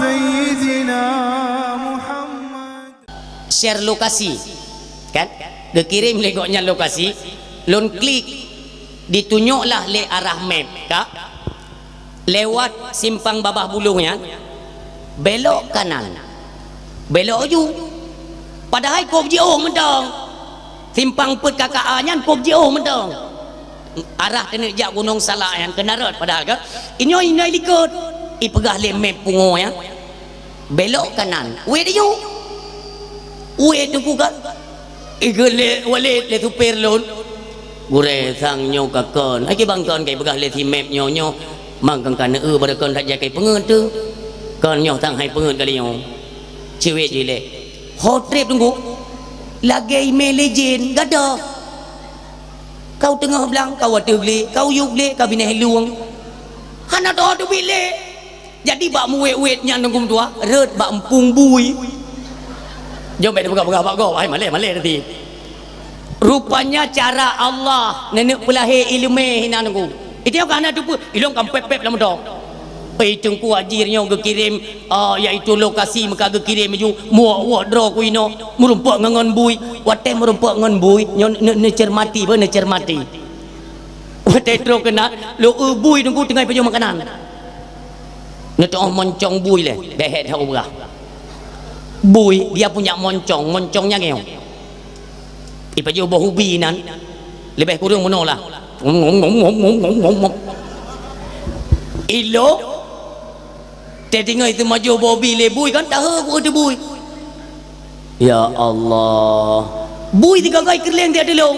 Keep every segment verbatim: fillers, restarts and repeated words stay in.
Sayyidina Muhammad. Share lokasi, kan? Geukirém lé gobnyan lokasi, lôn klik, ditunyoklah lé arah map, ka? Lewat simpang Babah Bulueng nyan, belok kanan. Belok laju. Padahai kôb jiôh mantong. Simpang peuet K K A nyan kôb jiôh mantong. Arah keuneuk jak Gunong Salak nyan keunan rot padahai kan. Inyoe inai likot. Ipeugah lé map pungo nyan. Belok kanan. Wéh laju. Wéh teungku kan. Ikheun lé Walid lé supir lôn. Gurée sang nyoe ka kon. Hai kibang kon kai peugah lé si map nyoe nyoe. Mang kon ka neu-eu baro kon that jak kai peungeut teuh. Kon nyoe sang hai peungeut kali nyoe. Ciwet jih lé. Ho trép teungku. Lagée imé lé jén gadoh. Kau teungoh blang, kau ateueh glé, kau yub glé, ka binéh lueng. Hana teuho teubiet lé. Jadi bak muwét-wét nyan teungku meutuah, rhot bak eumpung bui. Jom bèk teupeugah-peugah bak gob, hai malèe-malèe tadi. Rupanya cara Allah neuneuk peulahé ileumèe hinan teungku. Itu nyang ka hana teupeue, ilong ka pép-pép lam dong. Eh, teungku Haji nyoe geukirém, ah, yaitu lokasi meuka geukirém laju, muwok-wok droe ku inoe, meurumpok ngon, ngon bui. Watèe meurumpok ngon bui, nyoe ne-, neucermati, beu neucermati. Watèe trok keunan, lôn eu bui teungku teungoh ipajoh makanan. Neuteu'oh moncong bui lé, bèk hèk that u beurah. Bui, dia punya moncong, moncong nyang ngeong. Ipajoh boh ubi nan, leubeh kureueng meunoe lah. Ilong, teudeungoe teumajoh boh ubi lé bui kan, tahe ku eu teubui. Ya Allah. Bui sigoe-goe ikeuleung di ateueh lôn.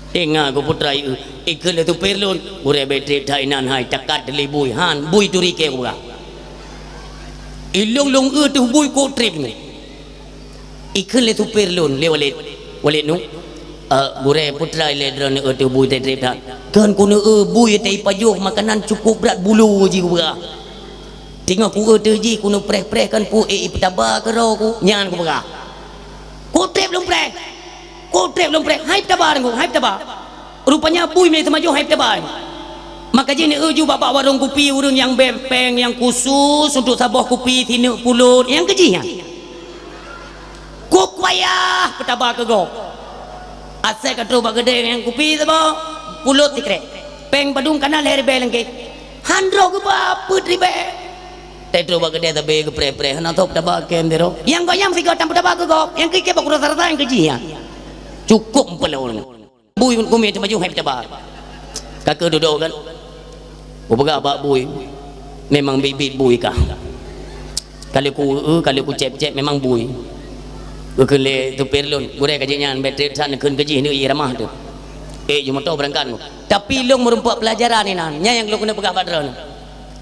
Ingat ku putra ieu, ikheun lé supir lôn, gurèe bèk trép that inan hai, takat lé bui, han, bui turi kèe ku peugah. Ilong lôn eu teuh bui kok trép nyoe. Ikheun lé supir lôn, lé Walid, Walid nu, eh, gurèe putra ilèe droeneuh eu teuh bui trép that. Kheun keuneuk eu bui teuh ipajoh makanan cukup brat bulu jih ku peugah. Teungoh ku eu teuh jih keuneuk preh-preh kan pu ék ipeutaba keudroe ku, nyan ku peugah. Ku trép lôn preh. Ku trép lôn preh. Hai peutaba deungoe, hai peutaba. Rupanya bui meunan teumajoh hai peutaba. Maka jih neueu ju bak, bak warong kupi ureueng nyang bèe péng nyang khusus untuk saboh kupi sineuk pulot nyang keujih nyan. Ku payah peutaba keu gob. Asai ka trok bak keudè nyang kupi saboh pulot sikrek. Péng padum kana lhèe ribèe langkèe. Han droe geuba peuet ribèe. Teutrok bak keudè sabé geupreh-preh, hana soe peutaba kèe sidroe. Nyang gobnyan sigoe tan peutaba keu gob, nyang keu-keu bak uroe rata-rata nyang keujih nyan. Cukup meupeulo ureueng. Bui keumiet teumajoh hai peutaba. Ka keuh dudoe kan. Kupeugah bak bui, memang biet-biet bui kah. Ka lheueh ku eu, ka lheueh ku cép-cép memang bui. Geukheun lé supir lôn, gurèe ka jih nyan bèk trép that neukheun keujih neuk ié ramah teuh. Eh, ju moto beurangkat. Tapi lôn meurumpok peulajaran inan, nyan nyang lôn keuneuk peugah bak droeneuh.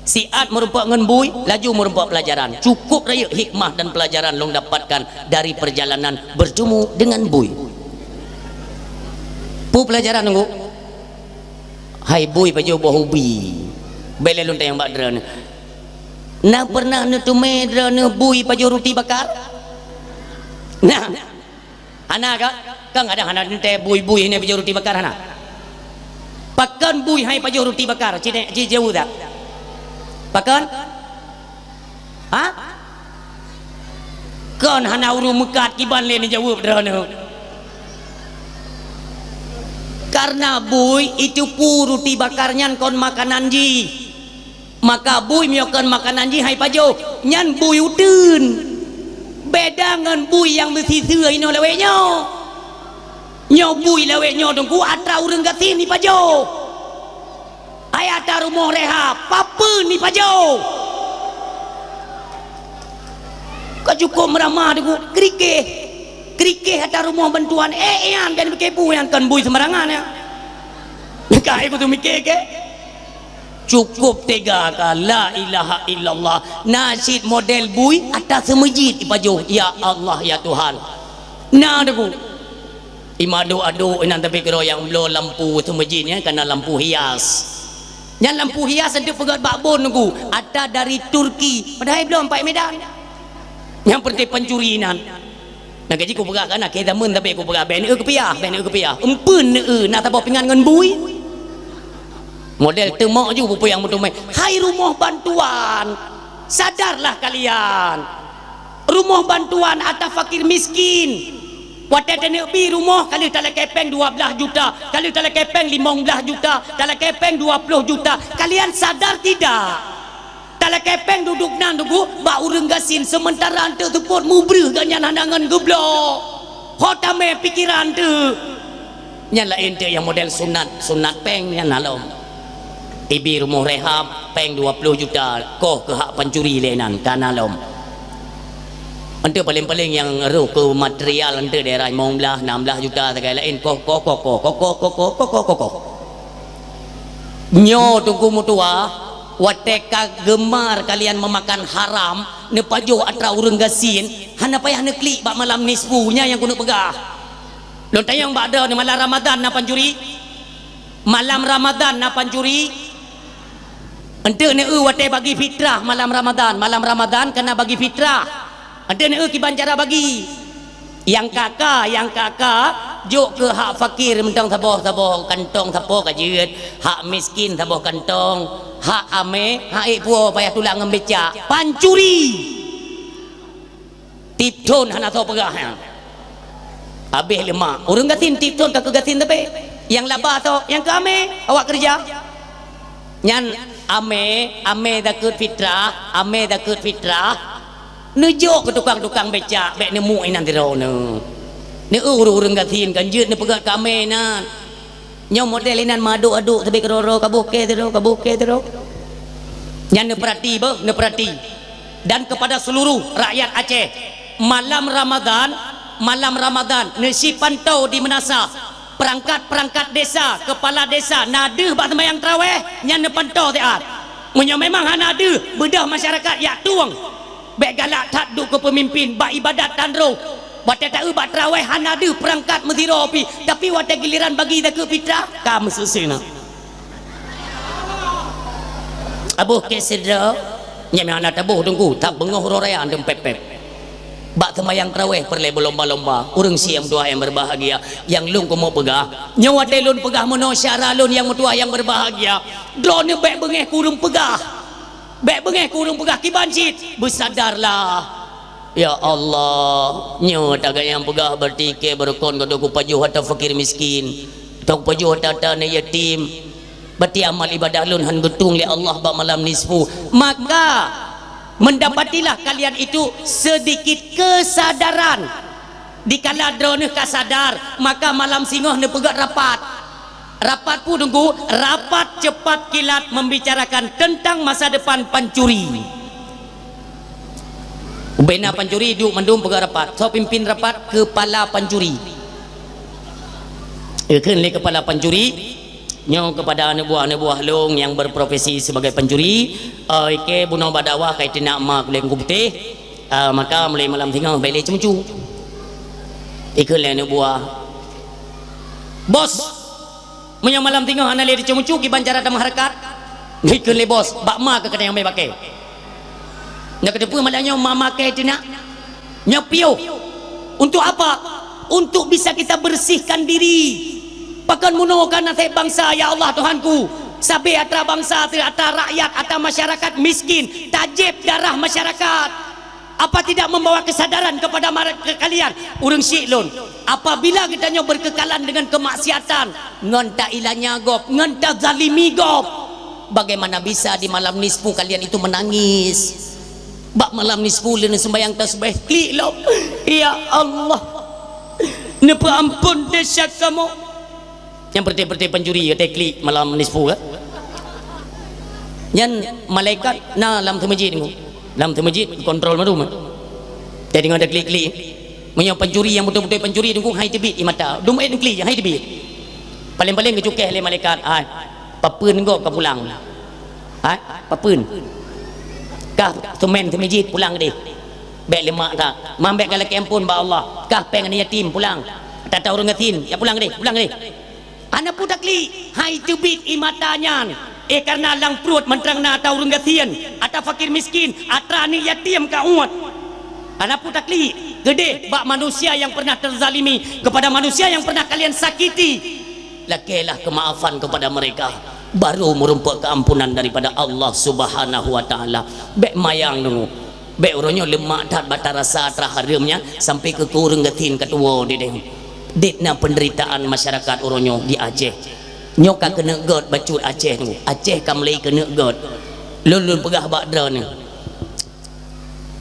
Siat meurumpok ngon bui, laju meurumpok peulajaran. Cukup rayeuk hikmah dan peulajaran lôn dapatkan dari perjalanan bertemu dengan bui. Peue peulajaran teungku? Hai bui pajoh boh ubi. Bèk lé lôn tanyong bak droeneuh. Na peureunah neuteumé droeneuh bui pajoh ruti bakar? Nah. Hana ka? Kan kadang hana teuntèe bui-bui hana pajoh ruti bakar hana. Pakon bui hai pajoh ruti bakar? Ci, ci jaweueb dak? Pakon? Ha? Kon hana ureueng meukat kiban lé neujaweueb droeneuh. Karena bui itu pu ruti bakar nyan kon makanan jih. Maka bui meunyoe kon makanan jih hai pajoh, nyan bui uteuen. Beda ngon bui nyang meusiseue inoe lawét nyoe. Nyoe bui lawét nyoe teungku atra ureueng gasien ipajoh. Hai atra rumoh reha, papeuen ipajoh. Ka cukup meuramah teungku, keurikeh. Keurikeh atra rumoh bantuan, eh, nyan dan beukebu nyan kon bui seumarangan nyan. Ka hai beutôi mike keu? Cukup tega ka, la ilaha illallah. Na cit model bui atra seumeujid ipajoh, ya Allah, ya Tuhan. Na teungku. Imadok-adok inan tapi keudroe nyang bloe lampu seumeujid nyan kana lampu hias. Nyan lampu hias teungku peugöt bak bon teungku, atra dari Turki, padahai bloe ampat Medan. Nyang peureunti pancuri inan. Nyang ka jih kupeugah kan, akhé zameun tapi kupeugah, bèk neueu keupiah, bèk neueu keupiah. Empeuen neueu, na saboh pingan ngon bui. Model teumok ju peue nyang meuteumé. Hai rumoh bantuan. Sadarlah kalian. Rumoh bantuan ata fakir miskin. Watée taneuk bi rumoh, ka lheueh talakée péng dua blaih juta, ka lheueh talakée péng limong blaih juta, talakée péng dua ploh juta. Kalian sadar tidak? Talakée péng dudoe nan dudoe bak ureuëng gasien, seumeuntara eunteuk seupôt mubreuh gobnyan hana ngon geubloe. Ho tamé pikeran teuh. Nyan laén teuk nyang model sunat, sunat péng nyan na lom. Ibi rumoh rehab, péng dua ploh juta, koh keuhak pancuri lé nan, ka na lom. Eunteuk paléng-paléng nyang rhoh keu material eunteuk daerah limong blaih, nam blaih juta sagai laén, koh, koh, koh. Nyoe Teungku meutuah, watée ka geumar kalian meumakan haram, neupajoh atra ureuëng gasien, hana payah neuklik bak malam nisfu, nyan nyang keuneuk peugah. Lôn tanyong bak droeneuh, malam Ramadan na pancuri? Malam Ramadan na pancuri? Eunteuk neu-eu watée bagi fitrah malam Ramadan, malam Ramadan kana bagi fitrah. Eunteuk neu-eu kiban cara bagi. Nyang ka-ka, nyang ka-ka, jok keuhak fakir mantong saboh-saboh kantong sapo ka jeuet, hak miskin saboh kantong, hak amé, hak ék puwoe payah tulak ngon becak. Pancuri! Tieb thon hana soe peugah nyan. Habéh leumah. Ureuëng gasien tieb thon ka keu gasien sabe. Nyang laba soe, nyang keu amé, awak keureuja. Nyan amé, amé zakeuet fitrah, amé zakeuet fitrah. Neujok keu tukang-tukang becak, bék neumuk inan sidroe neu. Neu-eu ureuëng-ureuëng gasien kan jeuet neupeugét keu amé nan. Nyoe model inan meuaduk-aduk sabe keudroe-droe, ka boh kée sidroe, ka boh kée sidroe. Nyan neupeurati beuh, neupeurati. Dan kepada seluruh rakyat Aceh, malam Ramadan, malam Ramadan, neusipanto di meunasah, perangkat-perangkat desa, kepala desa, na deuh bak seumayang tarawéh, nyan neupanto siat. Meunyoe memang hana deuh, beudôh masyarakat jak tueng. Bék galak that duek keu peumimpin bak ibadat tan roh. Watée ta-eu bak tarawéh hana deuh peurangkat meusidroe pih, tapi watée giliran bagi zakeuet fitrah, ka meuseuseu na. Aboh kée sidroe, nyang hana taboh Teungku, that beungoh uroe raya dum pép-pép. Bak seumayang tarawéh peureulée beulomba-lomba, ureuëng sieng dua nyang berbahagia, nyang lôn keumeung peugah. Nyoe watée lôn peugah meunoe syara lôn nyang meutuah nyang berbahagia, droeneuh bék beungéh keu ureuëng peugah. Bék beungéh keu ureuëng peugah kiban cit, beusadarlah. Ya Allah, nyoe tagai nyang peugah berarti kée beurukon geudoe kupajoh ata fakir miskin, atau kupajoh ata-ata aneuk yatim. Berarti amal ibadah lôn han geutueng lé Allah bak malam nisfu. Maka, mendapatilah kalian itu sedikit kesadaran. Dikala droeneuh ka sadar, maka malam singoh neupeugét rapat. Rapat peue Teungku? Rapat cepat kilat membicarakan tentang masa depan pancuri. Ubena pancuri duek mandum peugét rapat. Soe pimpin rapat? Kepala pancuri. Ikheun lé kepala pancuri, nyoe kepada aneuk buah-aneuk buah lôn nyang berprofesi sebagai pancuri, eh, ikheun bunoe bak dakwah ka iteunak ma kulét Teungku Putéh, eh, maka mulai malam singoh bék lé ceumeucue. Ikheun lé aneuk buah, "Bos, meunyoe malam singoh hana lé teuceumeucue, kiban cara tameuhareukat?" Ikheun lé bos, "Bak ma keu keuneuk nyang mé bakée?" Nyang keudua, malam nyoe ma-, makai teunak. Nyoe piôh. Untuk apa? Untuk bisa kita bersihkan diri. Pakon meunoe ka naseb bangsa, ya Allah Tuhanku. Sabe atra bangsa, atra rakyat, atra masyarakat miskin, tajeb darah masyarakat. Apa tidak membawa kesadaran kepada mare-, ke kalian? Ureuëng syiek lôn, apabila geutanyoe berkekalan dengan kemaksiatan, ngon tailanya gob, ngon tazalimi gob, bagaimana bisa di malam nisfu kalian itu menangis? Bak malam nisfu lé neuseumayang tasbih, klik lom. Ya Allah, neupeuampon desya kamoe. Nyang peureté-peureté pancuri, watée klik malam nisfu ka. Nyan malaikat na lam seumeujid Teungku. Lam seumeujid kontrol mandum. Jadi ngon ada klik-klik. Meunyoe pancuri nyang beutôi-beutôi pancuri Teungku, hai teubiet ie mata. Dum ék klik, hai teubiet. Paléng-paléng geucukéh lé malaikat, "Hai, papeuen gob ka pulang." "Hai, papeuen?" "Kah seumén seumeujid, pulang deh. Bék leumah that. Man bék galakée amphon bak Allah. Kah péng aneuk yatim, pulang. Ata-ata ureuëng gasien, ya pulang deh, pulang deh." Hana peue taklik, hai teubiet ie mata nyan. Eh, kareuna lam pruet mantong na ata ureuëng gasien, ata fakir miskin, ata aneuk yatim ka uet. Hana peue taklik, keudeh bak manusia yang pernah terzalimi, kepada manusia yang pernah kalian sakiti. Lakailah kemaafan kepada mereka. Baru meurumpok keuampunan daripada Allah Subhanahu wa Taala. Bék mayang deungoe. Bék uroe nyoe leumak that bak tarasa, tarah hareuem nyan, sampai keu ureuëng gasien ka tuwoe di deh. Dit na peunderitaan masyarakat uroe nyoe di Aceh. Nyoe ka keuneuk gét bacut Aceh tu. Aceh ka mulai keuneuk gét. Lôn, lôn peugah bak droeneuh.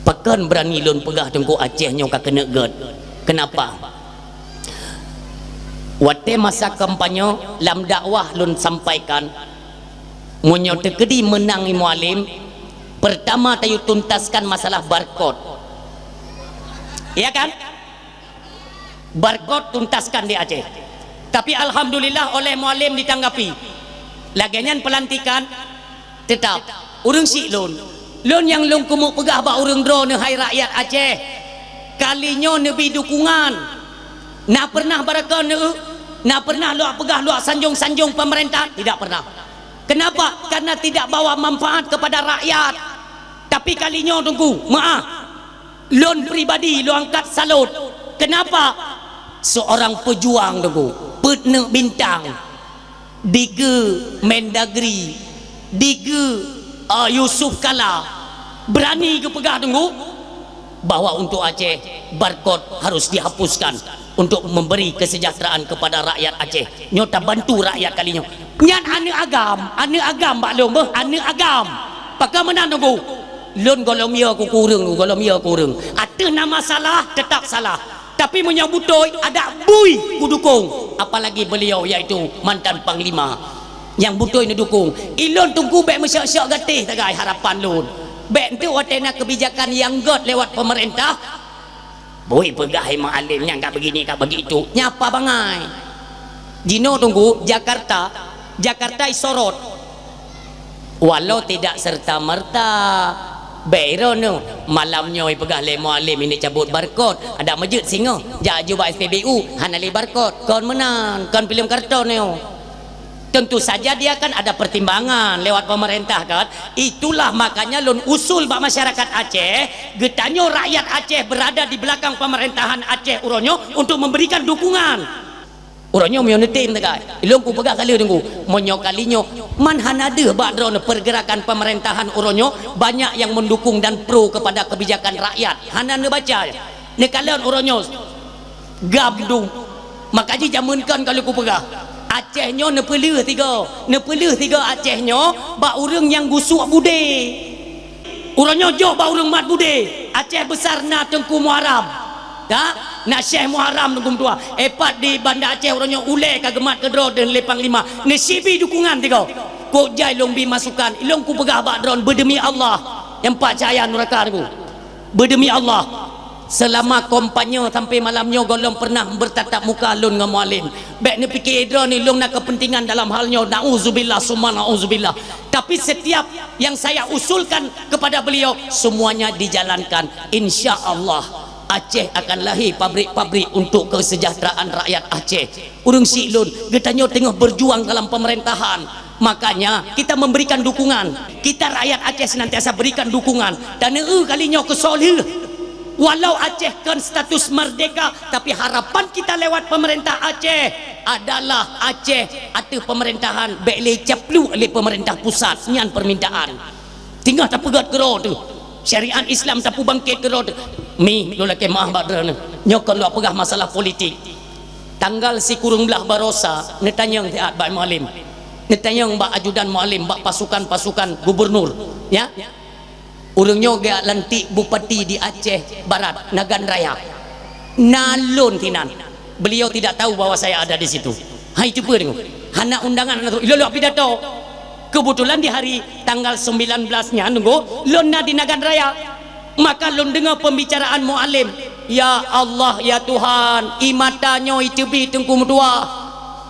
Pakon beurani lôn peugah Teungku, Aceh nyoe ka keuneuk gét. Keunapa? Watée masa kampanye lam dakwah lôn sampaikan, meunyoe teukeudi meunang Mualem, peurtama tayue tuntaskan masalah barkot. Iya kan? Barkot tuntaskan di Aceh. Tapi alhamdulillah oleh Mualem ditanggapi. Lagée nyan peulantikan, teutap ureuëng syiek lôn. Lôn nyang lôn keumeuk peugah bak ureuëng droeneuh, hai rakyat Aceh, kali nyoe neubi dukungan. Na pernah barokon neueu? Na pernah lôn peugah lôn sanjong-sanjong pemerintah? Tidak pernah. Kenapa? Karena tidak bawa manfaat kepada rakyat. Tapi kali nyoe Teungku, meu'ah. Lôn pribadi lôn angkat salut. Kenapa? Seorang pejuang Teungku, peuet neuk bintang, digeue Mendagri, digeue, ah, Yusuf Kala, beurani geupeugah Teungku bahwa untuk Aceh, barkot harus dihapuskan untuk memberi kesejahteraan kepada rakyat Aceh. Nyoe tabantu rakyat kali nyoe. Nyan aneuëk agam, aneuëk agam bak lôn beuh, aneuëk agam. Pakon meunan Teungku? Lôn gohlom yo keu ureuëng, gohlom yo keu ureuëng. Ateueh nama salah, teutap salah. Tapi meunyoe beutôi, adak bui kudukong. Apalagi beliau, yaitu mantan panglima. Nyang beutôi neudukong. Ilôn Teungku bék meusyok-syok gatéh tagai harapan lôn. Bék enteuk watée na keubijakan nyang gét lewat pemerintah, bui peugah hai Mualem nyan ka begini, ka begitu. Nyapa bangai. Jinoe Teungku, Jakarta, Jakarta isorot. Walau tidak serta-merta, bék iroh neuh, malam nyoe peugah lé Mualem ini cabut barkot, adak meujeuet singoh, jak aju bak S P B U, hana lé barkot, kon meunan, kon filem karton nyoe. Tentu saja dia kan ada pertimbangan lewat pemerintah kan. Itulah makanya lôn usul bak masyarakat Aceh, geutanyoe rakyat Aceh berada di belakang pemerintahan Aceh uroe nyoe untuk memberikan dukungan. Uroe nyoe meunyoe neutem teuka, ilôn kupeugah ka lheueh Teungku, meunyoe kali nyoe man hana deuh bak droeneuh pergerakan pemerintahan uroe nyoe banyak yang mendukung dan pro kepada kebijakan rakyat. Hana neubaca. Neukalon uroe nyoe GAM dum. Maka jih jameun kon ka lheueh kupeugah, Aceh nyoe neupeuleueh tiga. Neupeuleueh tiga Aceh nyoe bak ureuëng nyang gusuk budé. Uroe nyoe jok bak ureuëng mat budé. Aceh Besar na Teungku Muharram. Ka? Na Syekh Muharram Teungku meutuah. Epat di Banda Aceh uroe nyoe ulée ka geumat keudroe deun lé Panglima. Neusibi dukungan tiga. Kok jai lôn bi masukan. Ilôn kupeugah bak droeneuh beudemi Allah. Nyang pat cahya nuraka Teungku. Beudemi Allah. Seulama kampanye sampai malam nyoe gohlom pernah bertatap muka lôn ngon Mualem. Bék neupike droeneuh lôn na kepentingan dalam hal nyoe. Nauzubillah summa nauzubillah. Tapi setiap yang saya usulkan kepada beliau, semuanya dijalankan. Insya Allah, Aceh akan lahir pabrik-pabrik untuk kesejahteraan rakyat Aceh. Ureuëng syiek lôn, geutanyoe teungoh berjuang dalam pemerintahan. Makanya, kita memberikan dukungan. Kita rakyat Aceh senantiasa berikan dukungan. Dan eu kali nyoe keusoe lheueh. Walau Aceh kon status merdeka, tapi harapan kita lewat pemerintah Aceh adalah Aceh ateueh pemerintahan bék lé caplok lé pemerintah pusat. Nyan permintaan. Teungoh tapeugét keudroe teuh. Syariat Islam tapeubangkét keudroe teuh. Mi, lôn lakée meu'ah bak droeneuh. Nyoe kon lôn peugah masalah politik. Tanggal sikureueng blaih baroesa, neutanyong siat bak Mualem. Neutanyong bak ajudan Mualem, bak pasukan-pasukan gubernur. Ya? Ureuëng nyoe geujak lantik bupati di Aceh Barat, Nagan Raya. Na lôn sinan. Beliau tidak tahu bahwa saya ada di situ. Hai, cuba tengok. Hana undangan, hana tu. Ilôn lôn pidato. Kebetulan di hari tanggal sembilan belas nyan, tunggu, lôn na di Nagan Raya. Maka lôn deungoe pembicaraan Mualem. Ya Allah, ya Tuhan, ie mata nyoe iteubiet Teungku meutuah.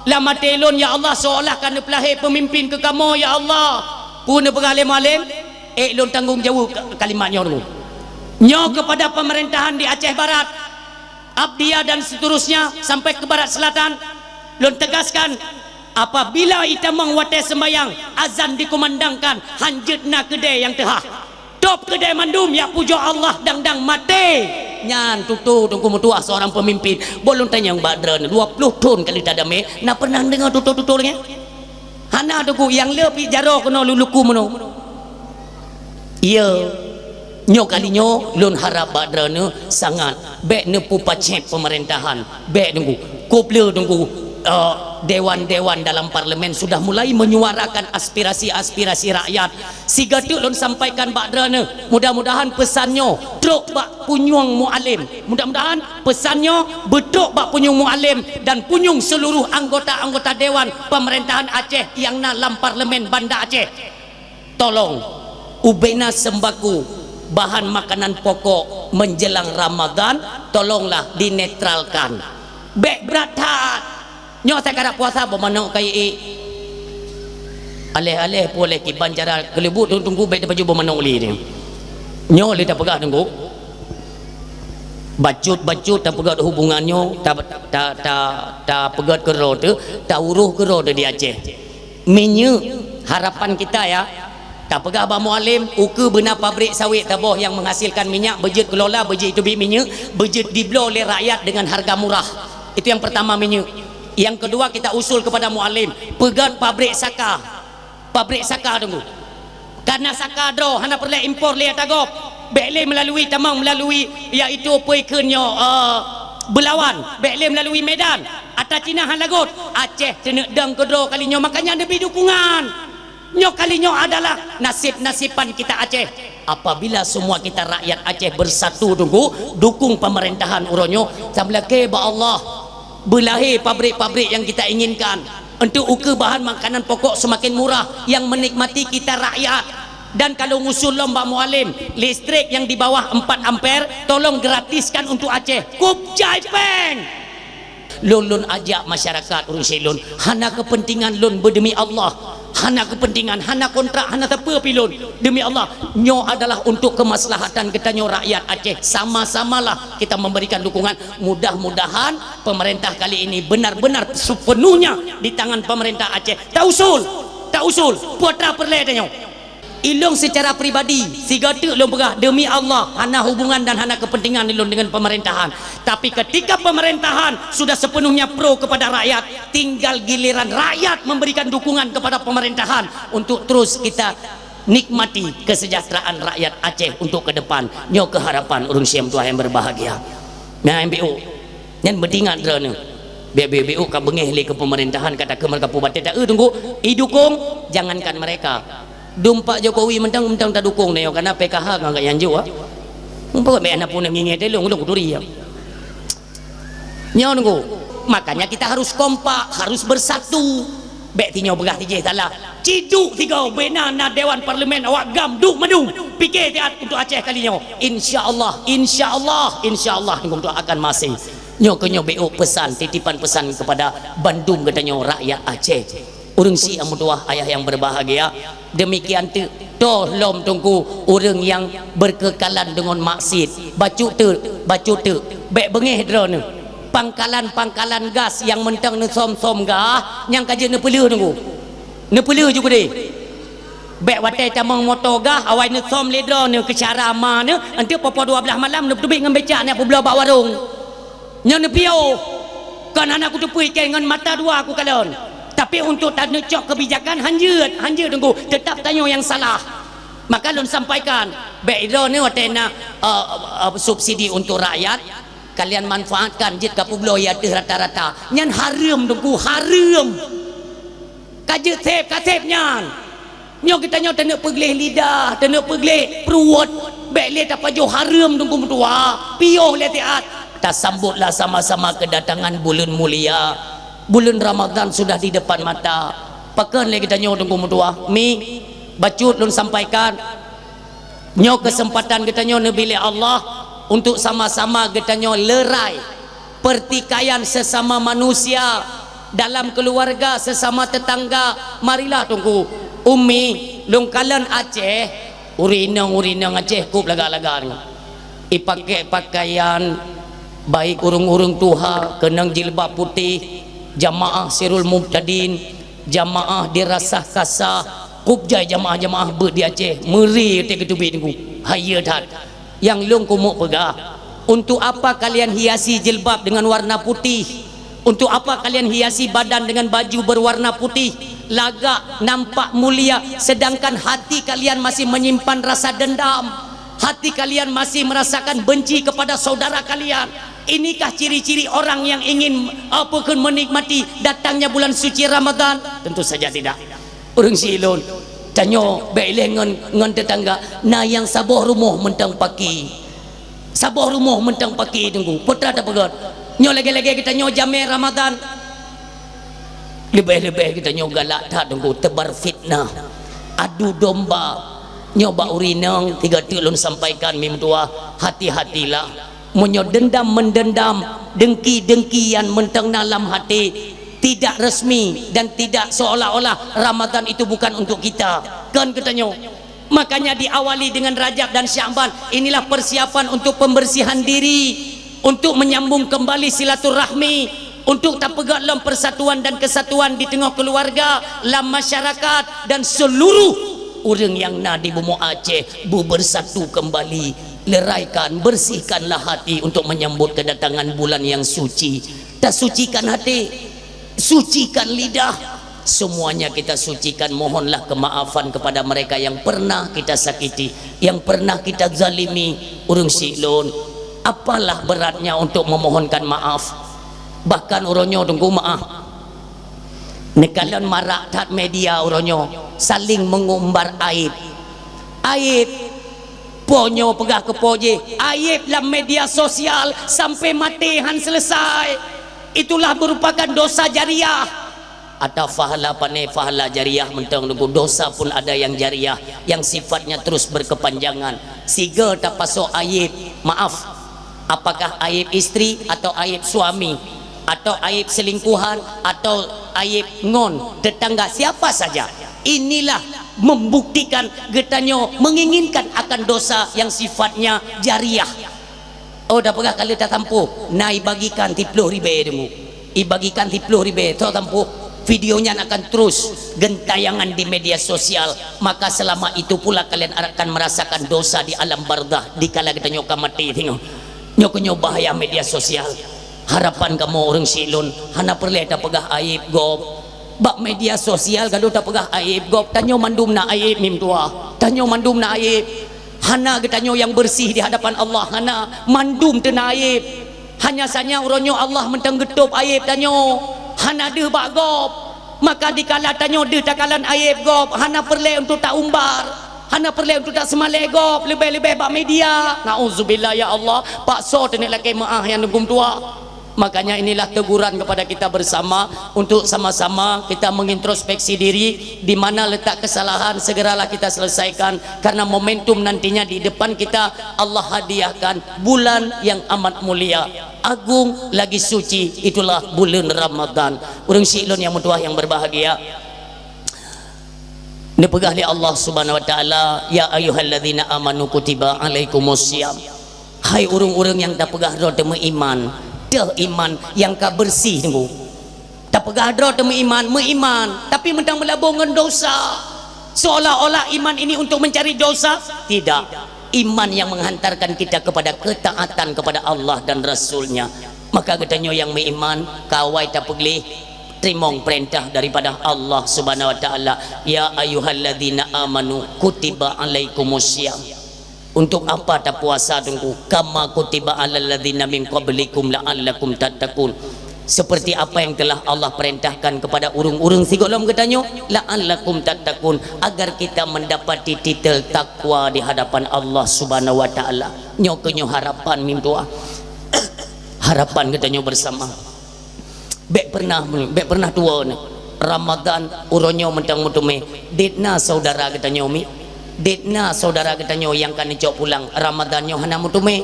Lam até lôn, ya Allah, seolah ka neupeulahé peumimpin keu kamoe, ya Allah. Peue neupeugah lé Mualem? Ék lôn tanggong jaweueb ka-, kalimat nyoe dulu. Nyoe kepada pemerintahan di Aceh Barat, Abdia dan seterusnya sampai ke Barat Selatan, lôn tegaskan, apabila itamong watée sembahyang, azan dikumandangkan, hanjeuet na keudée nyang teuhah. Top keudée mandum, jak pujoe Allah dang-dang maté. Nyan tutoe Teungku meutuah seorang pemimpin. Boh lôn tanyong bak droeneuh, dua ploh thon ka lheueh tadamé, na pernah deungoe tutoe-tutoe lagée nyan? Hana Teungku, nyang le pih jaroe keunoe lôn luku meunoe. Iya, nyoe kali nyoe lôn harab bak droeneuh sangat, bék neupupacét pemerintahan, bék Teungku. Kop le Teungku, eh, dewan-dewan dalam parlemen sudah mulai menyuarakan aspirasi-aspirasi rakyat. Sigoe teuk lôn sampaikan bak droeneuh, mudah-mudahan peusan nyoe trok bak punyueng Mualem. Mudah-mudahan peusan nyoe beutrok bak punyueng Mualem dan punyueng seluruh anggota-anggota dewan pemerintahan Aceh nyang na lam parlemen Banda Aceh. Tolong, ubena sembako, bahan makanan pokok menjelang Ramadan, tolonglah dinetralkan. Bék brat that. Nyoe asai karab puasa boh manok kayée. Aléh-aléh pue lé kiban cara keuleubut Teungku bék tapajoh boh manok lé nyoe. Nyoe lé tapeugah Teungku. Bacut-bacut tapeugét hubungan nyoe, ta, ta, ta, tapeugét keudroe teuh, tauroh keudroe teuh di Aceh. Minyeuk, harapan kita ya, tapeugah bak Mualem, ukeue beuna pabrik sawit taboh nyang menghasilkan minyak, beujeuet keulola, beujeuet teubiet minyeuk, beujeuet dibloe lé rakyat dengan harga murah. Itu yang pertama minyeuk. Yang kedua kita usul kepada Mualem, peugét pabrik saka. Pabrik saka Teungku. Karena saka droe hana peureulée impor lé ata gob. Bék lé melalui tamong, melalui yaitu peue kheun nyoe, eh, Belawan, bék lé melalui Medan. Ata Cina hana lagot. Aceh teuneuk dong keudroe kali nyoe, makanya neubi dukungan. Nyoe kali nyoe adalah nasib-nasiban kita Aceh. Apabila semua kita rakyat Aceh bersatu Teungku, dukung pemerintahan uroe nyoe, tameulakée bak Allah. Beulahé pabrik-pabrik yang kita inginkan. Untuk ukeue bahan makanan pokok semakin murah yang menikmati kita rakyat. Dan kalau ngusul lom bak Mualem, listrik yang di bawah empat ampere tolong gratiskan untuk Aceh. Kop jai péng. Lôn, lôn ajak masyarakat ureuëng Aceh lôn, hana kepentingan lôn beudemi Allah, hana kepentingan, hana kontrak, hana sapeue pi lôn. Demi Allah, nyoe adalah untuk kemaslahatan geutanyoe rakyat Aceh. Sama-samalah kita memberikan dukungan. Mudah-mudahan pemerintah kali ini benar-benar sepenuhnya di tangan pemerintah Aceh. Tausul, tausul, putra peureulée tanyoe. Ilôn secara pribadi, sigoe teuk lôn peugah, demi Allah, hana hubungan dan hana kepentingan ilôn dengan pemerintahan. Tapi ketika pemerintahan sudah sepenuhnya pro kepada rakyat, tinggal giliran rakyat memberikan dukungan kepada pemerintahan untuk terus kita nikmati kesejahteraan rakyat Aceh untuk ke depan. Nyoe keuh harapan ureuëng Aceh meutuah nyang berbahagia. Nah, M B O. Nyan beutingat droeneuh. Biar-biar ka beungéh lé keu pemerintahan, ka takheun mereka pubaté ta-eu Teungku, idukung, jangankan mereka. Dum Pak Jokowi mantong, mantong tadukung nyoe, karena P K H ngon gak nyan jua. Mumpung bék na pun ngingé teh lôn, lôn kuturi ya. Nyoe Teungku. Makanya kita harus kompak, harus bersatu. Bék tinyoe beugah tijéh salah. Ciduk tiga bena na Dewan Parlemen awak gam duek madung. Pike siat untuk Aceh kali nyoe. Insya Allah, insya Allah, insya Allah Teungku akan masih. Nyoe keuh nyoe B O pesan, titipan pesan kepada bandum geutanyoe rakyat Aceh. Ureuëng syiek meutuwah ayah yang berbahagia. Demikian teuk toh lom Teungku ureuëng nyang berkekalan deungon maksiet. Bacut teuk, bacut teuk. Bék beungéh droeneuh. Pangkalan-pangkalan gas nyang mantong neusöm-söm gah nyang ka jeuet neupeuleueh Teungku. Neupeuleueh ju keudeh. Bék watée tamong moto gah awai neusöm lé droeneuh keu cara ma neuh, enteuk poh-poh dua blaih malam neuteubiet ngon becak neuk peubloe bak warong. Nyoe neupiôh. Kon hana kuteupeue ikei ngon mata dua kukalon. Tapi untuk taneucok kebijakan hanjeuet, hanjeuet Teungku, teutap tanyoe nyang salah. Maka lôn sampaikan, bék droeneuh watée na, eh, eh, subsidi untuk rakyat, kalian manfaatkan jeuet kapeubloe ateueh rata-rata. Nyan hareuem Teungku, hareuem. Ka jeuet seb, ka seb nyan. Nyoe geutanyoe taneuk peugleh lidah, taneuk peugleh pruet, bék lé tapajoh hareuem Teungku meutuwah, piôh lé siat. Tasambotlah sama-sama kedatangan buleuen mulia. Buleuen Ramadhan sudah di depan mata. Pakon lé geutanyoe Teungku meutuwah? Mi, bacut lôn sampaikan. Nyoe keuseumpatan geutanyoe neubi lé Allah untuk sama-sama geutanyoe leurai. Pertikaian sesama manusia, dalam keluarga, sesama tetangga. Marilah Teungku, Umi, lôn kalon Aceh, ureuëng inong-ureuëng inong Aceh kop lagak-lagak nyoe. Ipakée pakaian, baik ureuëng-ureuëng tuha, keunong jilbab putéh, jamaah sirul mubtadin, jamaah dirasah kasah, kop jai jamaah-jamaah beuet di Aceh, meuri teuh geuteubiet Teungku. Hayeu that. Nyang lôn keumeuk peugah, untuk apa kalian hiasi jilbab dengan warna putih? Untuk apa kalian hiasi badan dengan baju berwarna putih? lagak nampak mulia, sedangkan hati kalian masih menyimpan rasa dendam. Hati kalian masih merasakan benci kepada saudara kalian. Inikah ciri-ciri orang yang ingin, apa, menikmati datangnya bulan suci Ramadan? Tentu saja tidak. Ureuëng siklon, tanyoe bék lé ngon, ngon teutangga, na nyang saboh rumoh mantong paki. Saboh rumoh mantong paki, Teungku. Peue teuma tapeugét? Nyoe lagée-lagée geutanyoe jamé Ramadan. Leubeh-leubeh geutanyoe galak that, Teungku, teubar fitnah. Adu domba. Nyoe bak ureuëng inong, tiga teuk lôn sampaikan, meutuah, hati-hatilah. Meunyoe dendam mendendam, dengki-dengki nyang mantong na lam hati, tidak resmi dan tidak seolah-olah Ramadan itu bukan untuk kita. Kon geutanyoe. Makanya diawali dengan Rajab dan Sya'ban, inilah persiapan untuk pembersihan diri, untuk menyambung kembali silaturahmi, untuk tapeugét lom persatuan dan kesatuan di teungoh keluarga, lam masyarakat, dan seluruh ureuëng nyang na di bumoe Aceh, bu bersatu kembali. Leraikan, bersihkanlah hati untuk menyambut kedatangan bulan yang suci. Tasucikan hati, sucikan lidah. Semuanya kita sucikan. Mohonlah kemaafan kepada mereka yang pernah kita sakiti, yang pernah kita zalimi. Ureuëng siklon, apalah beratnya untuk memohonkan maaf? Bahkan uroe nyoe, Teungku, maaf. Neukalon marak that media uroe nyoe, saling mengumbar aib. Aib. Po nyoe peugah keu po jih, aib lam media sosial sampai maté han selesai. Itulah merupakan dosa jariah. Atau pahala pané, pahala jariah mantong, Teungku, dosa pun ada yang jariah, yang sifatnya terus berkepanjangan. Sigoe tapasoe aib, maaf, apakah aib istri atau aib suami, atau aib selingkuhan, atau aib ngon tetangga, siapa saja. Inilah membuktikan geutanyoe menginginkan akan dosa yang sifatnya jariah. Oh, tapeugah ka lheueh tatampuh, na ibagikan siplôh ribée, Teungku. Ibagikan siplôh ribée, soe tampuh, video nyan akan terus gentayangan di media sosial, maka selama itu pula kalian akan merasakan dosa di alam barzakh dikala geutanyoe ka maté singoh. Nyoe keuh nyoe bahaya media sosial. Harapan kamoe ureuëng siklon, hana peureulée tapeugah aib gob. Bak media sosial gadoh tapeugah aib gob, tanyoe mandum na aib, meutuah. Tanyoe mandum na aib. Hana geutanyoe nyang bersih di hadapan Allah, hana, mandum teuna aib. Hanya saja uroe nyoe Allah mantong geutôb aib tanyoe, hana deuh bak gob. Maka dikala tanyoe deuh takalon aib gob, hana peureulée untuk taumbar, hana peureulée untuk taseumalée gob, leubeh-leubeh bak media. Nauzubillah, ya Allah, paksa teuneuk lakée meuáh nyang dum tuha. Makanya inilah teguran kepada kita bersama untuk sama-sama kita mengintrospeksi diri, di mana letak kesalahan segeralah kita selesaikan, karena momentum nantinya di depan kita Allah hadiahkan bulan yang amat mulia, agung lagi suci, itulah bulan Ramadan. Ureuëng siklon nyang meutuah nyang berbahagia, neupeugah lé Allah Subhanahu wa Taala, "Ya ayyuhalladzina amanu kutiba alaikumus siyam." Hai ureuëng-ureuëng nyang tapeugah droe teumeuiman, deuh iman nyang ka bersih, Teungku. Tapeugah droe teumeuiman, meuiman, tapi mantong meulabong ngon dosa. Seolah-olah iman ini untuk mencari dosa? Tidak. Iman yang menghantarkan kita kepada ketaatan kepada Allah dan Rasul-Nya. Maka geutanyoe nyang meuiman, kawai tapeugleh, teurimong peurintah daripada Allah Subhanahu wa Taala, "Ya ayyuhalladzina amanu kutiba alaikumus siyam." Untuk apa tapuasa, Teungku? "Kama kutiba alal ladzina min qablikum la'allakum tattaqun." Seperti apa yang telah Allah perintahkan kepada ureuëng-ureuëng sigohlom geutanyoe, "la'allakum tattaqun," agar kita mendapati titel takwa di hadapan Allah Subhanahu wa Taala. Nyoe keuh nyoe harapan meutuah. Harapan geutanyoe bersama. Bék pernah, bék pernah tuwoe neuh. Ramadan uroe nyoe mantong meuteumé. Dit na saudara geutanyoe mi. Dit na saudara geutanyoe nyang ka neucok pulang. Ramadan nyoe hana meuteumé.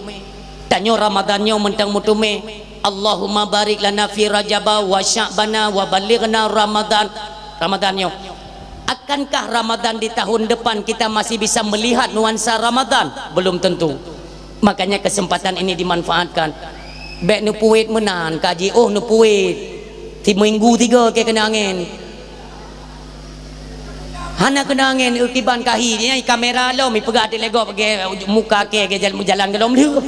Tanyoe Ramadan nyoe mantong meuteumé. Allahumma barik lana fi Rajaba wa Sya'bana wa ballighna Ramadan. Ramadan nyoe. Akankah Ramadan di tahun depan kita masih bisa melihat nuansa Ramadan? Belum tentu. Makanya kesempatan ini dimanfaatkan. Bék neupuet meunan, kaji, oh, neupuet. Siminggu tiga keu keunong angén. Hana keunong angén, kiban kahi. Nyan kamera lom, ipeugah di legok, bagi muka ke, ke jalan, jalan ke lom lheueh.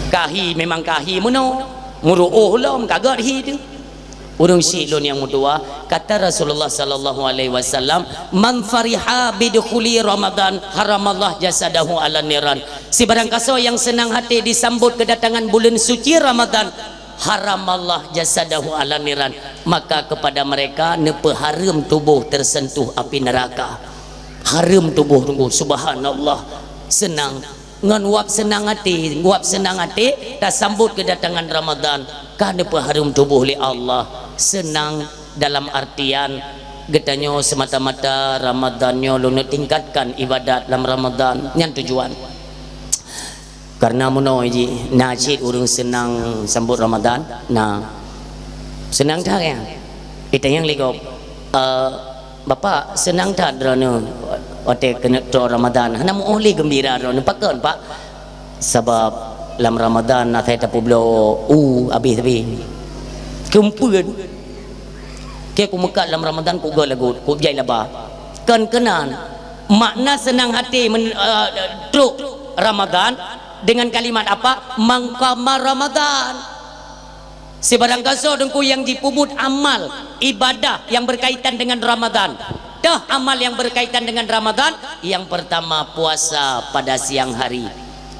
Kahi memang kahi meunoe. Meuruôh lom ka gét hi teuh. Ureuëng syiek lôn nyang meutuwa, kata Rasulullah sallallahu alaihi wasallam, "Man fariha bidukhuli Ramadan, haramallah jasadahu ala niran." Sibarang kasoe nyang seunang até disambot keudatangan buleuen suci Ramadan, haramallah jasadahu ala niran, maka kepada mereka neupeuhareuem tuboh teuseuntuh api neuraka. Hareuem tuboh, subhanallah. Seunang. Ngon wab seunang até, wab seunang até tasambot keudatangan Ramadan, ka neupeuhareuem tuboh lé Allah. Seunang dalam artian geutanyoe seumata-mata Ramadan nyoe lôn tingkatkan ibadat lam Ramadan, nyan tujuan. Karena meunoe jih na cit ureuëng seunang sambot Ramadan, na seunang that ya. Itanyong lé gob, eh, Bapak, seunang that droeneuh watée keuneuk troh Ramadan, hana meuoh lé geumbira droeneuh. Pakon, Pak? Sabab lam Ramadan asai tapeubloe u abéh-abéh. Keumpeuen. Keu kumeukat lam Ramadan kugöt lagot, kujai laba. Kon keunan, makna seunang até men-, eh, troh Ramadan dengan kalimat apa? Mangkama Ramadan. Sibarang kasoe Teungku nyang jipeubuet amal ibadah nyang berkaitan dengan Ramadan. Toh amal nyang berkaitan dengan Ramadan, yang pertama puasa pada siang hari.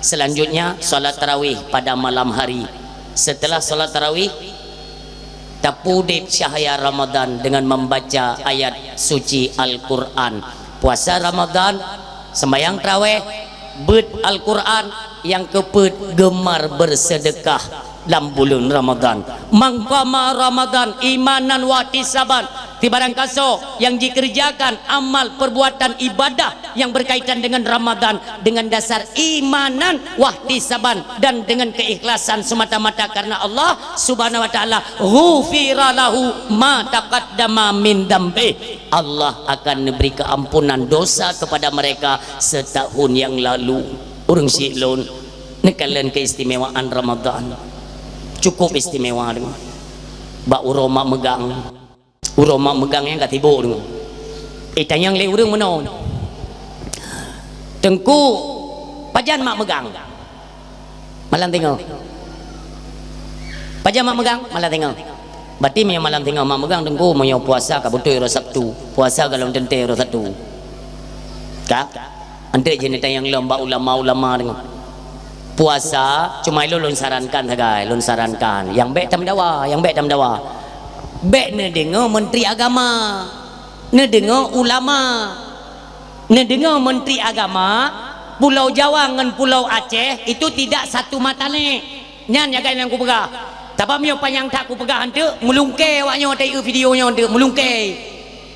Selanjutnya salat tarawih pada malam hari. Setelah salat tarawih, tapeuudeb cahya Ramadan dengan membaca ayat suci Al-Quran. Puasa Ramadan, sembahyang tarawih, beuet Al-Quran, nyang keupeuet geumar beuseudeukah lam buleuen Ramadan. Mangkama Ramadan imanan wahtisaban, sibarang kasoe nyang jikeureujakan amal perbuatan ibadah nyang berkaitan dengan Ramadan dengan dasar imanan wahtisaban dan dengan keikhlasan semata-mata karena Allah Subhanahu wa Ta'ala, ghufira lahu ma taqaddama min dzambih. Allah akan neubri keuampunan dosa kepada mereka setahun yang lalu. Ureuëng syiek lôn, neukalon keistimewaan Ramadan. Cukup istimewa deungon bak uroe mak meugang. Uroe mak meugang nyang ka sibok deungon. Itanyong lé ureuëng meunoe, "Teungku, pajan mak meugang?" Malam tingoh. Pajan mak meugang? Malam tingoh. Berarti meunyoe malam tingoh mak meugang, Teungku, meunyoe puasa ka beutôi uroe Sabtu. Puasa golom teuntée uroe Sabtu. Ka? Anteuk jih neutanyong lom bak ulama-ulama deungoe. Puasa, cuma ilôn lôn sarankan sagai, lôn sarankan. Nyang bék tameudawa, nyang bék tameudawa. Bék neudeungoe Menteri Agama. Neudeungoe ulama. Neudeungoe Menteri Agama, Pulau Jawa ngon Pulau Aceh itu tidak satu mata nek. Nyan nyang ka nyang kupeugah. Tapi meunyoe panyang that kupeugah anteuk, meulungkée awak nyoe watée eu video nyoe anteuk, meulungkée.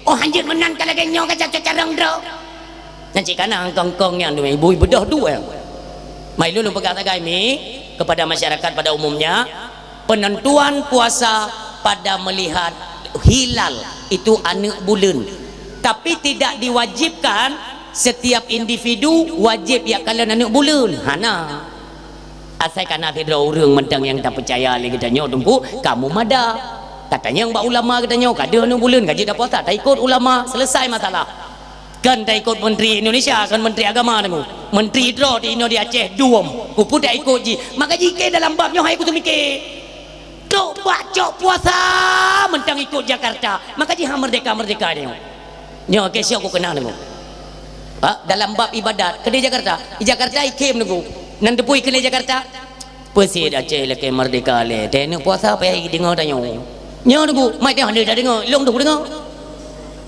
Oh, hanjeuet meunan ka lagée nyoe ka ca-, ca-, carông droe. Nyan cit kana kong-kong nyan, bui beudôh duek. Mai lôn peugah sagai mi kepada masyarakat pada umumnya, penentuan puasa pada melihat hilal itu aneuk buleuen. Tapi tidak diwajibkan setiap individu wajib jak kalon aneuk buleuen. Hana. Asai kana sidroe ureuëng mantong nyang tapeucaya lé geutanyoe Teungku, kamoe mada. Tatanyong bak ulama geutanyoe, ka deuh aneuk buleuen, ka jeuet tapuasa, taikot ulama, selesai masalah. Kan taikot Menteri Indonesia, kan Menteri Agama Teungku. Menteri droe di inoe di Aceh, dum. Kupeue taikot jih. Maka jih keu dalam bab nyoe hai kuteumike. Trok bak cok puasa mantong ikot Jakarta. Maka jih ha merdeka-merdeka nyoe. Nyoe ke siok ku kenal nyoe. Ha, dalam bab ibadat, keudeh Jakarta. Di Jakarta ikhém nyoe. Nan teupui keudeh Jakarta. Peusiet Aceh lakée merdeka lé. Teuneuk puasa payah deungoe tanyoe. Nyoe nyoe, mai teuh hana tadeungoe, lôn deuh deungoe.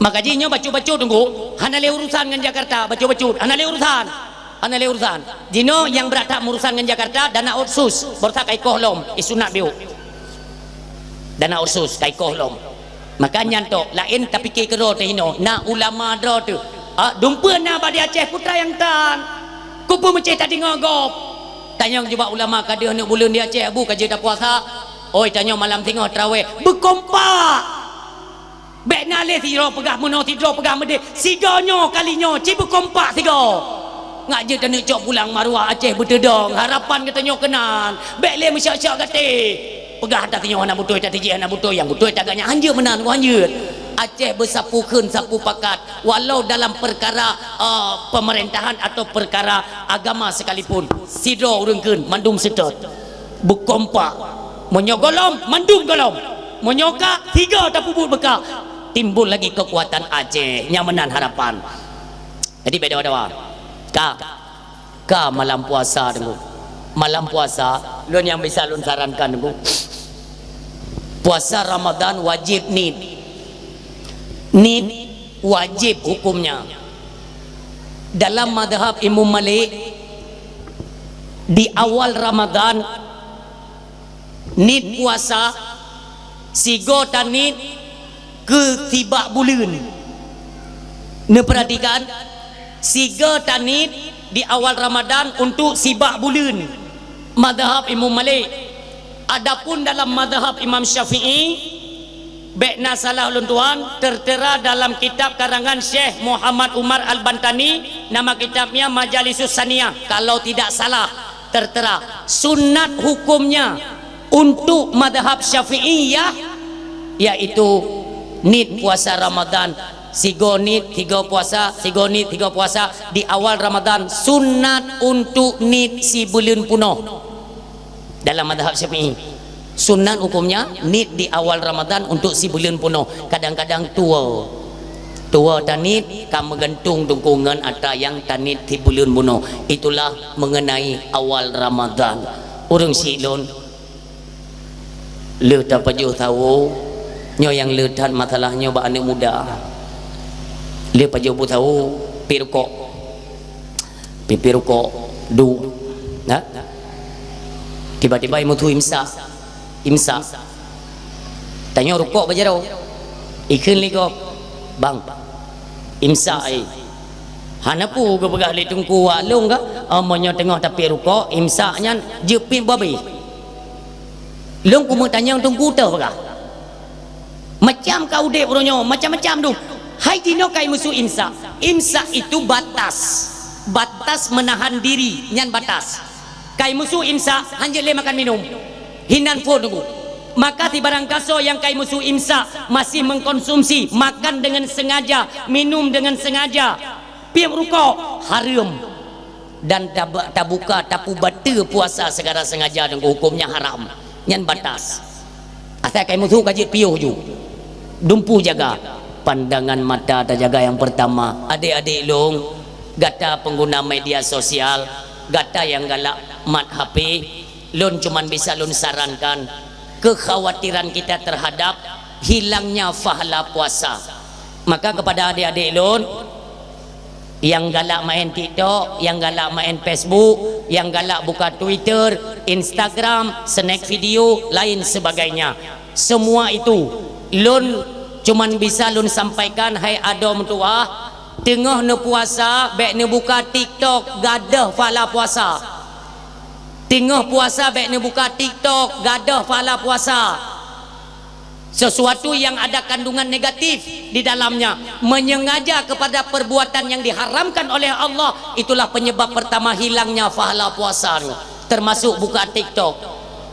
Maka jih nyoe bacut-bacut nyoe, hana lé urusan ngon Jakarta, bacut-bacut, hana lé urusan. Hana lé urusan. Jinoe nyang brat that meurusan ngon Jakarta, dana otsus, baroesa ka ikoh lom, isunat biôk. Dana otsus, ka ikoh lom. Maka nyan tok, laén tapike keudroe teuh inoe, na ulama droe teuh. Ah, dumpeue na bak di Aceh putra nyang tan. Kupeue meucéh tadeungoe gob. Tanyong jubak ulama ka deuh aneuk buleuen di Aceh, Abu, ka jeuet tapuasa. Oi, tanyoe malam singoh taraweh. Beukompak. Bék na lé sidroe peugah meunoe, sidroe peugah meudéh. Sigoe nyoe kali nyoe, ci beukompak sigoe. Ngak jeuet taneuk cok pulang maruah Aceh beuteudong, harapan geutanyoe keunan. Bék lé meusyok-syok gaté. Peugah ata tanyoe hana beutôi, ata tijih hana beutôi, nyang beutôi tagak nyan hanjeuet meunan, hanjeuet. Aceh beusapu kheun, sapu pakat, walau dalam perkara, eh, pemerintahan atau perkara agama sekalipun, sidroe ureuëng kheun mandum seutôt. Beukompak. Meunyoe gohlom, mandum gohlom. Meunyoe ka, tiga tapeubuet beuka. Timbul lagi keukuatan Aceh. Nyan meunan harapan. Jadi, beda dawa. Ka. Ka malam puasa, Teungku. Malam puasa, lôn nyang bisa lôn sarankan, Teungku. Puasa Ramadan wajib niet. Niet wajib hukumnya. Dalam mazhab Imam Malik, di awal Ramadan, niet puasa, sigoe taniet keu sibak buleuen. Neupeuratikan, sigoe taniet di awal Ramadan untuk sibak buleuen. Mazhab Imam Malik. Adapun dalam mazhab Imam Syafi'i, bék na salah ulôn tuan, tertera dalam kitab karangan Syekh Muhammad Umar Al-Bantani, nama kitabnya Majalisus Saniyah, kalau tidak salah, tertera. Sunat hukumnya untuk mazhab Syafi'iyah, yaitu niet puasa Ramadan, sigoe niet, sigoe puasa, sigoe niet, sigoe puasa di awal Ramadan, sunat untuk niet sibuleuen punoh. Dalam mazhab Syafi'i, sunat hukumnya niet di awal Ramadan untuk sibuleuen punoh. Kadang-kadang tuwo. Tuwo taniet ka meugantung Teungku ngon atra nyang taniet sibuleuen punoh. Itulah mengenai awal Ramadan. Ureuëng syiek lôn, le tapajoh sawo, nyoe nyang le that masalah nyoe bak aneuëk muda. Le pajoh bu sawo, piep rukok. Piep-piep rukok, duek. Nah. Tiba-tiba imeuthu imsak. Imsak. Tanyoe rukok bak jaroe. Ikheun lé gob, "Bang, imsak ai." "Hana peue," geupeugah lé Teungku, "wak lôn ka, oh, meunyoe teungoh tapiep rukok, imsak nyan jeuet piep babeh." Lôn keumeutanyong Teungku teuh peugah. Macam ka udeb uroe nyoe, macam-macam dum. Hai jinoe kai meusu imsak. Imsak itu batas. Batas menahan diri, nyan batas. Kai meusu imsak, hanjeuet lé makan minum. Hinan phon Teungku. Maka sibarang gasoe nyang kai meusu imsak, masih mengkonsumsi, makan dengan sengaja, minum dengan sengaja, piep rukok, hareuem. Dan tab-, tabuka, tapeubateue puasa secara sengaja dan hukumnya haram. Nyan batas. Asai kai meusu ka jeuet piôh ju. Dumpu jaga. Pandangan mata tajaga yang pertama. Adik-adik lôn, gata pengguna media sosial, gata nyang galak mat H P, lôn cuman bisa lôn sarankan kekhawatiran kita terhadap hilangnya pahala puasa. Maka kepada adik-adik lôn, nyang galak main TikTok, nyang galak main Facebook, nyang galak buka Twitter, Instagram, snack video, lain sebagainya. Semua itu, lôn cuman bisa lôn sampaikan, hai adoe meutuah, teungoh neupuasa, bék neubuka TikTok, gadôh pahala puasa. Teungoh puasa, bék neubuka TikTok, gadôh pahala puasa. Sesuatu yang ada kandungan negatif di dalamnya, menyengaja kepada perbuatan yang diharamkan oleh Allah, itulah penyebab pertama hilangnya pahala puasa, termasuk buka TikTok.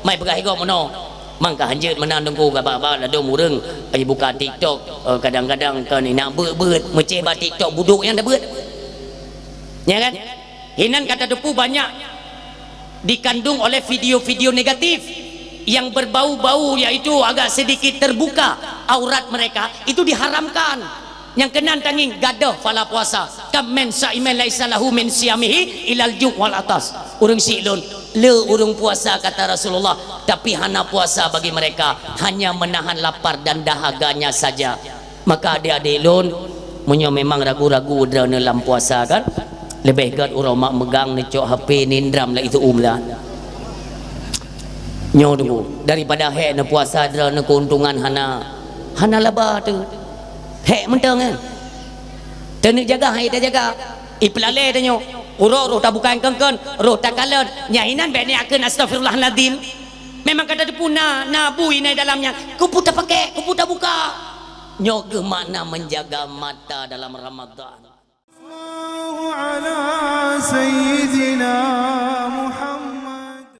Mai peugah igoe meunoe, mangka hanjeuet meunan Teungku, gaba-ba ladôm ureuëng, eh, buka TikTok, eh, kadang-kadang kan inak beuet-beuet, meucé bak TikTok budok nyang tabeuet. Ya kan? Hinan ka tateupeue banyak dikandung oleh video-video negatif yang berbau-bau, yaitu agak sedikit terbuka aurat mereka, itu diharamkan. Nyang keunan tangieng gadôh pahala puasa. Kam min saimin laisa lahu min siyamihi ilal ju' wal atas. Ureuëng syiek lôn, le ureuëng puasa kata Rasulullah, tapi hana puasa bagi mereka, hanya menahan lapar dan dahaganya saja. Maka adik-adik lôn, meunyoe memang ragu-ragu droeneuh lam puasa kan, leubeh gét uroe mak meugang neucok H P nindram lam itu um lah. Nyoe Teungku, daripada hék neupuasa droeneuh keuntungan hana, hana laba teuh. Hék mantong kan. Teuneuk jaga, hai tajaga. Ipeulalé tanyoe. Uroe roh tabuka nyang keun-keun, roh takalon, nyan hinan bék niat kheun astagfirullahalazim. Memang ka tateupeue na, na bui na dalam nyan. Keupeue tapakék, keupeue tabuka. Nyoe geuh makna menjaga mata dalam Ramadan. Sallallahu ala sayyidina Muhammad.